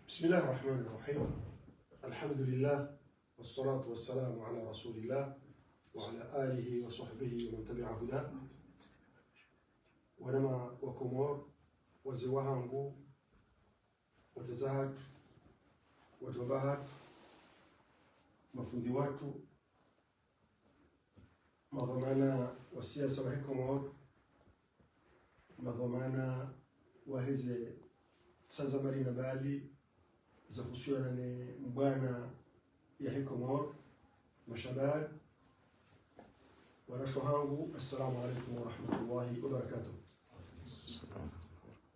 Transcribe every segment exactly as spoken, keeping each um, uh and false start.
بسم الله الرحمن الرحيم. الحمد لله، والصلاة والسلام على رسول الله وعلى آله وصحبه ومن تبع هداه. Wananya wa Komori, wazee wahangu, watete hatru, wadjomba hatru, mafundi watru, madhwamana wa siasa wahe Komori, madhwamana waheze sanza mbali na mbali zahusiana ne mbwana yahe Komori, mashabab, wanashe wahangu, assalamu alaikum warahmatullahi wabarakatuh.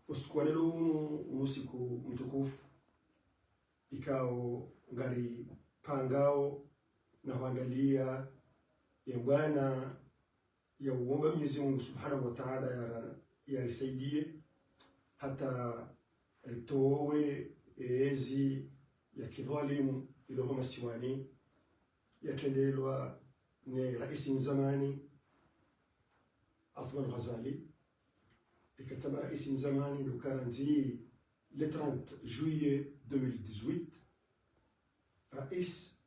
Usiku wa leo unu, unu usiku mtukufu, ikao ngaripangao na huandalia ye mbwana ya uomba Mwenyezi Mungu Subhanahu wa Ta'ala ya, yarisaidie hata ritowe ezi ya kidhwalimu ilo ho masiwani, yatrendelwa ne raisi mzamani Athman Ghazali. Ikao tsamba raisi mzamani ndo uka randzi le trente juillet deux mille dix-huit, Rais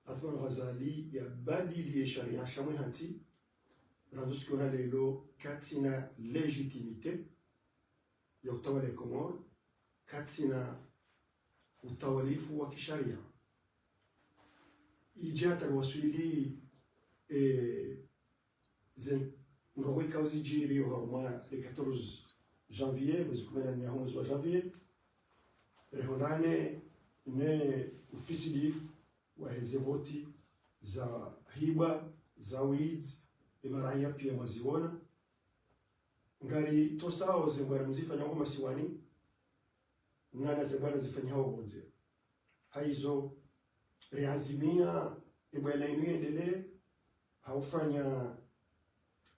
Athman Ghazali yabadili ye sharia sha mwe hantsi, randzi usiku wa leo katsina légitimité ya utawala ye Komori, katsina utawalifu wa kisharia. Idja hata riwaswili, eh, ze ndrongoo ikao zidjiri oharumwa le quatorze janvier, mwezi kume na nne yaho mwezi wa janvier, rihundrane ne ufisilifu waheze voti zahibwa, za wizi, ye maraya pia mwaziona. Ngaritosao ze mbwana mzifanyao ho masiwani, na na ze mbwana zifanyao pvondze. Hayizo, riazimia ye mbwana inu yendelee, ha ufanya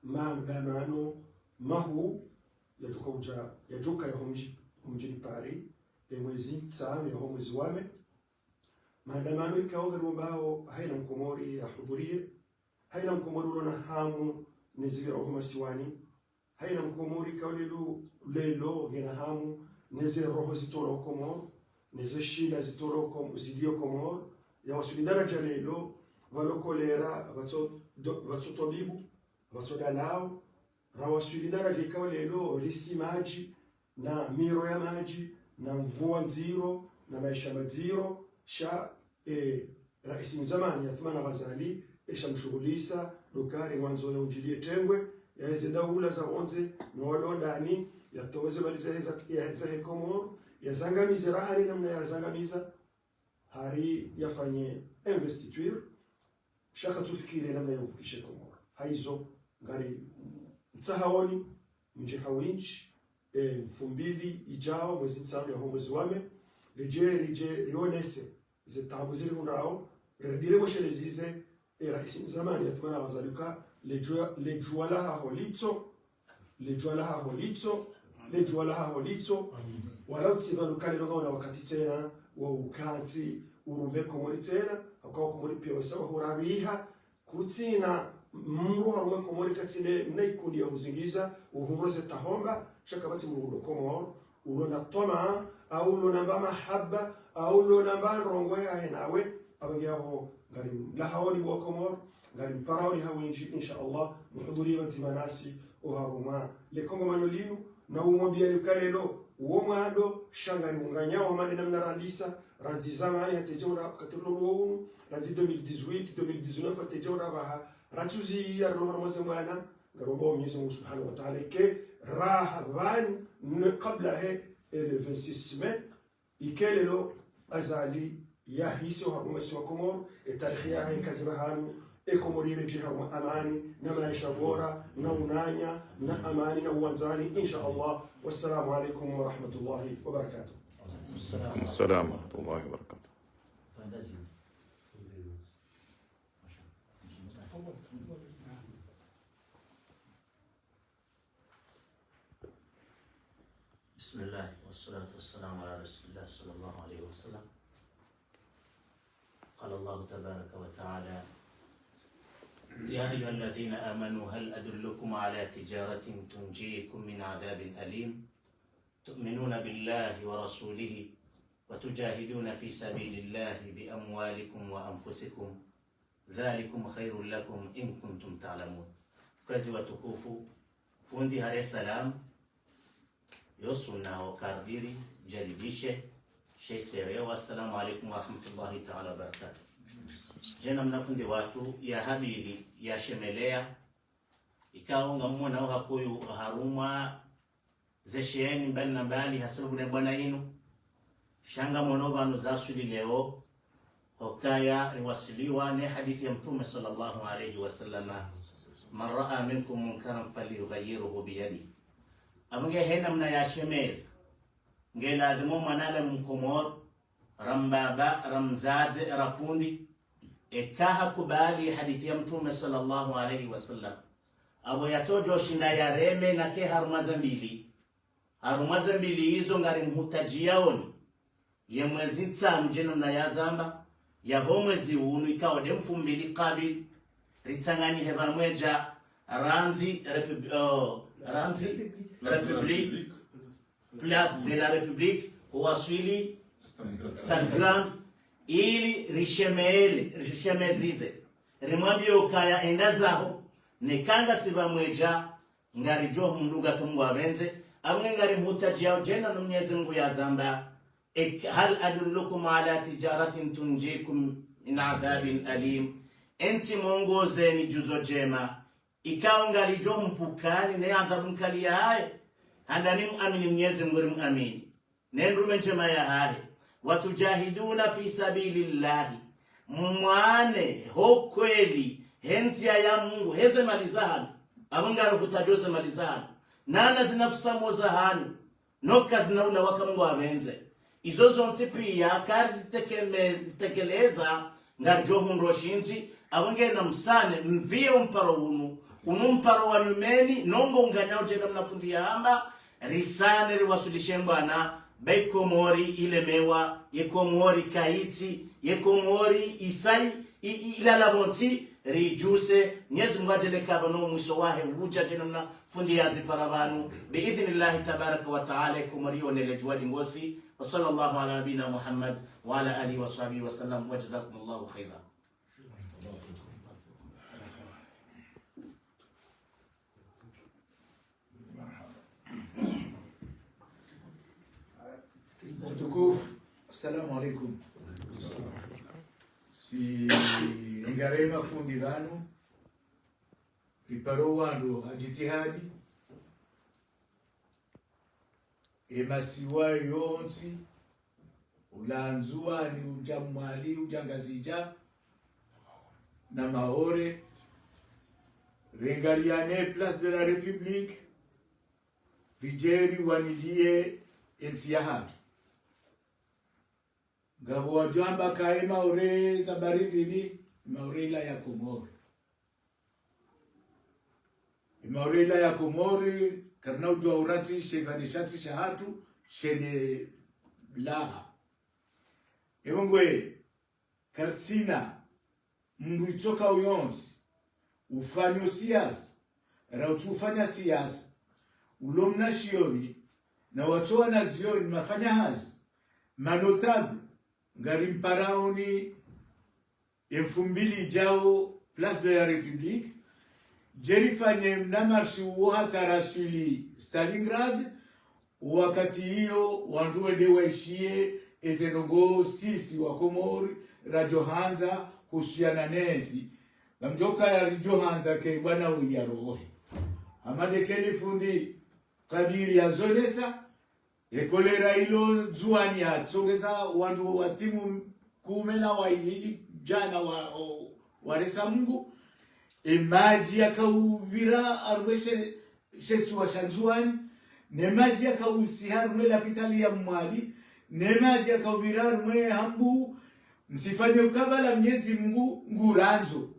maandamano mahuu yadjoka udja, yadjoka ya ho mdji, ho mdjini Paris, ye mwezi ntsanu yaho mwezi wa mai. Maandamano ikao ngariombao hayina Mkomori yahudhurie, hayina Mkomori ulo na hamu ne zipvirao ho masiwani, hayina Mkomori ikao leo, leo ngena hamu ne ze roho zitolwa ho Komori, ne ze shida zitolwa ho Kom-, zilio Komori, yawaswili daraja leo, pvalo kolera, pvatso do-, pvatso twabibu, pvatso dalao, rawaswili daraja ikao leo, risi madji, na miro ya madji, na mvua ndziro, na maesha madziro, sha, eh, raisi mzamani Athman Ghazali, esha mshughulisa, ndo uka ri mwandzo ya undjilie tengwe, yaheze daula za pvondze, no walo ndani, yatowe ze mali zahe za, ya, zahe Komori, yazangamize rahana namna yazangamiza, hari yafanye investiture, sha katsufikiri namna ya uvukishe Komori. Hayizo, ngarimtsahaoni, mdje ha windji, e, mfumbili idjao, mwezi ntsanu yaho mwezi wa mai, ridje, ridje, rionese ze taabu zirihundrao, ridire mweshelezi ze, e, raisi mzamani Athman Ghazali uka, le djuwa, le djuwa lahaho litso, le djuwa lahaho litso, le djuwa lahaho litso. Wala utsidhwani uka leo ngawuna wakati tsena wa ukantsi urumbe Komori tsena, hauka Komori pia wesa wahurabiha, kutsina mdru harumwa Komori katsina mna ikundi ya uzingiza, uhundro ze tahomba, sha kapvatsi mdru ulo Komori, ulo na twamaa, au ulo na mba mahaba, au ulo na mba ndrongoo yahe nawe, apvo nge apvo ngarimlahaoni bo Wakomori, ngarimparaoni ha windji, insha Allah, muhudhurie pvadzima nasi, oharumwa le kongamano linu, na umwambiani uka leo, uwo mwando, sha ngariunganyao, hamwe namna randisa, randzi zamani hata idja ura, wakati rilo unu, randzi deux mille dix-huit, deux mille dix-neuf, hata idja ura pvaha, ratsuzi ya rilo harumwa ze mbwana, ngaromba Mwenyezi Mungu Subhanahu wa Ta'ala, ike raha pvanu, ne kabla he, e le vingt-six mai, ike leo Azali yahise oharumwa masiwa Komori, e tarikhi yahe kazi pvahanu, e Komori iredjei harumwa amani, na maesha bora, na unanya, na amani, na uwandzani, insha Allah. Wassalamu alaikum warahmatullahi wabarakatuh. Assalam warahmatullahi wabarakatuh. بسم الله والصلاة والسلام على رسول الله صلى الله عليه وسلم. قال الله تبارك وتعالى: يا أيها الذين آمنوا هل أدلكم على تجارة تنجيكم من عذاب أليم تؤمنون بالله ورسوله وتجاهدون في سبيل الله بأموالكم وأنفسكم ذلكم خير لكم إن كنتم تعلمون. Kwezi watukufu, fundi hare salam, yo sunna ho kardiri, jalibishe, she serewa, assalamu alaikum warahmatullahi taala wabarakatuh. Djena mna fundi watru, ya habili, ya shemeleya, ikao ngamwona uhakuyu harumwa ze sheni mbali na mbali hasababu ne bwana inu. Sha ngamwono pvanu zaswili leo, hukaya riwasiliwa ne hadithi ya Mtrume swallallahu alayhi wa sallama, من رأى منكم منكرا فليغيره بيده. Apvo nge hena mna ya shemeza, nge ladhimu mwanadamu mkomori, ra mbaba, ra mdzadze, ra fundi, eka hakubali hadithi ya Mtrume swallallahu alayhi wa sallam, apvo yatsodjo shinda yareme na ke harumwa ze mbili. Harumwa ze mbili izo ngari mhutajiyaoni, ye mwezi ntsanu djena mna ya zamba, ya ho mwezi unu ikao de mfumbili kabili, ritsanganyihe pvamwedja, randzi Repub-, oh, randzi République, Place de la République, huwaswili Stade Grand, ili rishemele, rishemezize, rimwambiye ukaya enda zaho, neka ngasi pvamwedja, ngaridjo humdunga ka Mngu apvendze, apvo nge ngari mhutajiyao djena no Mnyezi Mngu ya zamba, ek-, هل أدلكم على تجارة تنجيكم من عذاب أليم. Entsi mongozeni djuzo djema, ikao ngalidjo mpvukani ne adhabu nkali yahahe. Handani mwamini Mnyezi Mngu, ri mwamini ne ndrume ndjema yahahe. وتجاهدون في سبيل الله. Mwane ho kweli, he ndziya ya Mngu, he ze mali zahanu. Apvo ngari hutajo ze mali zahanu. Nana zinafusa mo zahanu. No kazina ula waka Mngu apvendze. Izo zontsi piya, kari zitekeme-, zitekeleza, ngaridjo hundro shintsi, apvo nge na msane, mviye umparo unu, unu mparo wa nyumeni, no ngo unganyao djena mna fundi ya hamba, risane riwaswilishe mbwana, ba ye Komori ilemewa, ye Komori kayitsi, ye Komori isai, i, i, ilala pvontsi, ridjuse, Mnyezi Mngu adjele kaba no mwiso wahe udja djena mna fundi ya zipara pvanu, بإذن الله تبارك وتعالى, Komori yonele djuwa dingosi. وصلى الله على نبينا محمد وعلى آله وصحبه وسلم، وجزاكم الله خيرا. Watukufu, assalamu alaikum. Si ngare mafundi pvanu, riparo wandru ha jitihadi, e masiwa yontsi, ula Ndzuwani, udja Mwali, udja Ngazidja, na Maore, rengariane Place de la République, ridje riwaniliye entsi yahatru. Ngapvo wadjo amba ka e Maore za baridi ni, Maore ila ya Komori. E Maore ila ya Komori, karina udjuwa uratsi she pvandre shatsi shahatru, she nde laha. Ewe ngwe, karitsina mndru itsoka uyontsi, ufanyo siyasa, ra utsu ufanya siyasa, ulo mna shioni, na watso wana zioni, mafanya hazi, manotable, ngari mparaoni, e mfumbili idjao Place de la République, dje rifanye mna marshi uwo hata raswili Stalingrad, wakati iyo wandru wende waishiye eze ndrongoo sisi wa Komori radjo handza husuyana nentsi. Ngamdjo kaya ridjo handza ke bwana uya rohe. Hama nde keli fundi Kadiri yazonesa, e kolera ilo Ndzuwani yatsongeza wandru watimu kume na waili djana wa, o, waresa Mungu. E madji yakauvira harumwa she, she isiwa sha Ndzuwani, ne madji yakausiha harumwa lapitali ya Mwali, ne madji yakauvira harumwa Hambu. Msifanye ukaya pvala Mnyezi Mungu ngurandzo.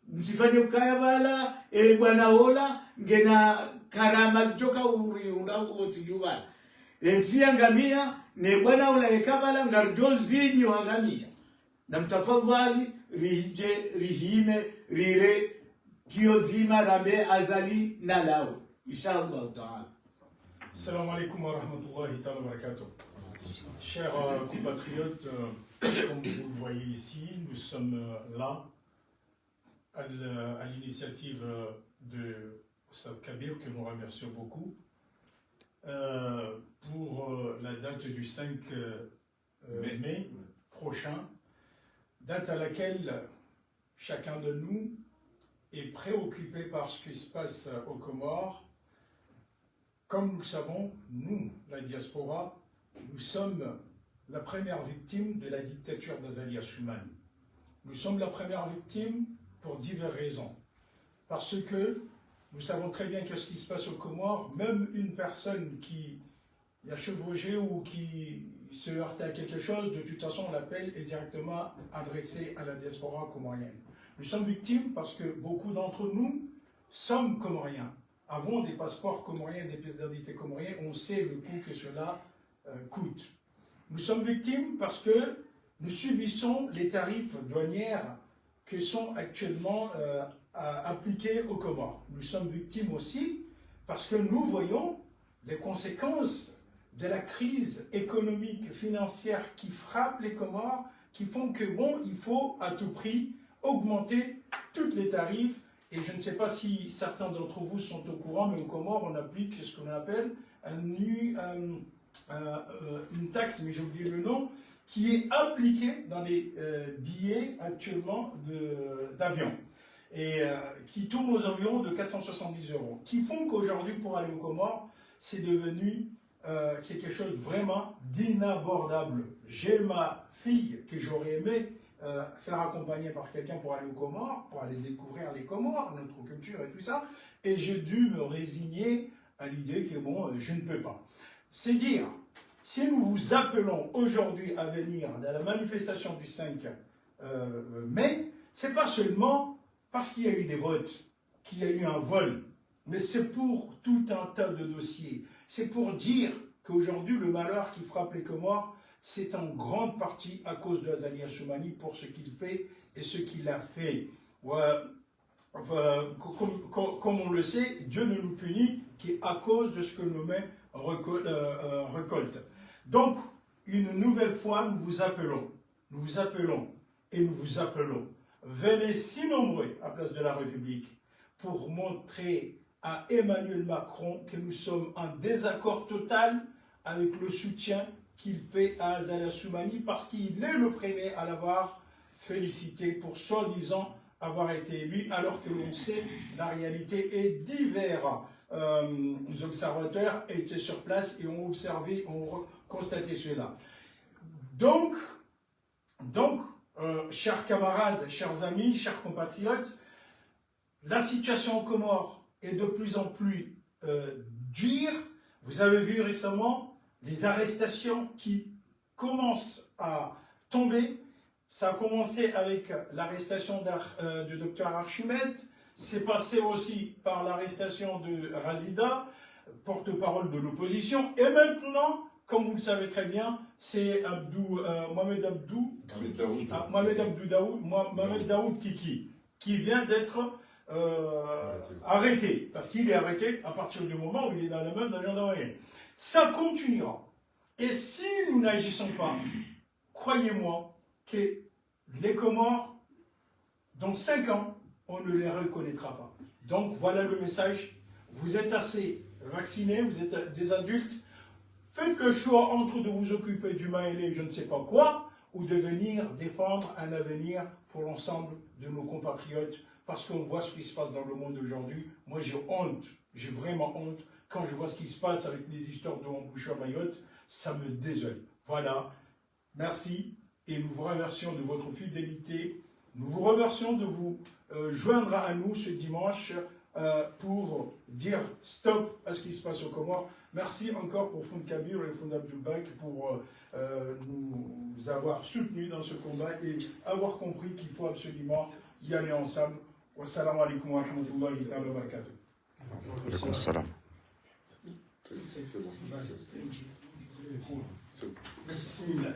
Msifanye ukaya pvala, e, bwana ola ngena karama zitsoka uri unda ulo tsidjuwa. E ntsi yangamia, ne bwana ola yeka pvala ngaridjo zidi wangamia. Na mtafadhali, rihidje, rihime, rire, kiyo ndzima rambe Azali na lawe. Insha Allah Ta'ala. Assalamu alaikum warahmatullahi ta'ala wabarakatuh. Chers euh, compatriotes, euh, comme vous le voyez ici, nous sommes euh, là à l- à l'initiative euh, de Oustad Kabir, que nous remercions beaucoup, euh, pour euh, la date du cinq euh, euh, mai prochain, date à laquelle chacun de nous est préoccupé par ce qui se passe aux Comores. Comme nous le savons, nous, la diaspora, nous sommes la première victime de la dictature d'Azali Assoumani. Nous sommes la première victime pour diverses raisons. Parce que nous savons très bien qu'est-ce qui se passe aux Comores. Même une personne qui a chevauché ou qui se heurte à quelque chose, de toute façon, l'appel est directement adressé à la diaspora comorienne. Nous sommes victimes parce que beaucoup d'entre nous sommes comoriens, avons des passeports comoriens, des pièces d'identité comoriennes, on sait le coût que cela euh, coûte. Nous sommes victimes parce que nous subissons les tarifs douaniers qui sont actuellement euh, à- appliqués aux Comores. Nous sommes victimes aussi parce que nous voyons les conséquences de la crise économique, financière qui frappe les Comores, qui font que, bon, il faut à tout prix augmenter tous les tarifs. Et je ne sais pas si certains d'entre vous sont au courant, mais aux Comores, on applique ce qu'on appelle un, u- un- euh, euh, une taxe, mais j'ai oublié le nom, qui est appliquée dans les euh, billets actuellement de- d'avion et euh, qui tourne aux environs de quatre cent soixante-dix euros, qui font qu'aujourd'hui, pour aller aux Comores, c'est devenu euh, quelque chose vraiment d'inabordable. J'ai ma fille que j'aurais aimé euh, faire accompagner par quelqu'un pour aller aux Comores, pour aller découvrir les Comores, notre culture et tout ça, et j'ai dû me résigner à l'idée que, bon, euh, je ne peux pas. C'est dire, si nous vous appelons aujourd'hui à venir dans la manifestation du cinq euh, mai, c'est pas seulement parce qu'il y a eu des votes, qu'il y a eu un vol, mais c'est pour tout un tas de dossiers. C'est pour dire qu'aujourd'hui, le malheur qui frappe les Comores, c'est en grande partie à cause de Azali Assoumani pour ce qu'il fait et ce qu'il a fait. Ouais. Enfin, co- comme, co- comme on le sait, Dieu ne nous punit qu'à cause de ce que nos mains reco- euh, euh, récoltent. Donc, une nouvelle fois, nous vous appelons, nous vous appelons et nous vous appelons. Venez si nombreux à Place de la République pour montrer à Emmanuel Macron que nous sommes en désaccord total avec le soutien qu'il fait à Azali Assoumani parce qu'il est le premier à l'avoir félicité pour soi-disant avoir été élu, alors que l'on sait la réalité et divers euh, observateurs étaient sur place et ont observé, ont re- constaté cela. Donc, donc euh, chers camarades, chers amis, chers compatriotes, la situation aux Comores est de plus en plus euh, dure. Vous avez vu récemment les arrestations qui commencent à tomber. Ça a commencé avec l'arrestation d'Ar- euh, du docteur Archimète, c'est passé aussi par l'arrestation de Razida, porte-parole de l'opposition. Et maintenant, comme vous le savez très bien, c'est Abdou, euh, Mohamed Abdou, Mohamed Daoud. Ah, Mohamed Abdou Daoud, Mo- Mohamed Daoud Kiki, qui vient d'être euh, arrêté, parce qu'il est arrêté à partir du moment où il est dans la main de la gendarmerie. Ça continuera. Et si nous n'agissons pas, croyez-moi que les Comores, dans cinq ans, on ne les reconnaîtra pas. Donc voilà le message. Vous êtes assez vaccinés, vous êtes des adultes. Faites le choix entre de vous occuper du Maélé, je ne sais pas quoi, ou de venir défendre un avenir pour l'ensemble de nos compatriotes, parce qu'on voit ce qui se passe dans le monde aujourd'hui. Moi, j'ai honte, j'ai vraiment honte quand je vois ce qui se passe avec les histoires de Embouchure Mayotte, ça me désole. Voilà, merci et nous vous remercions de votre fidélité. Nous vous remercions de vous euh, joindre à nous ce dimanche euh, pour dire stop à ce qui se passe aux Comores. Merci encore pour Foun Kabir et Foun Abdoulbak pour euh, nous avoir soutenus dans ce combat et avoir compris qu'il faut absolument y aller ensemble. Wassalamu alaikum wa rahmatullahi wa barakatuh. Alaikum salam. C'est bon. Bismillah.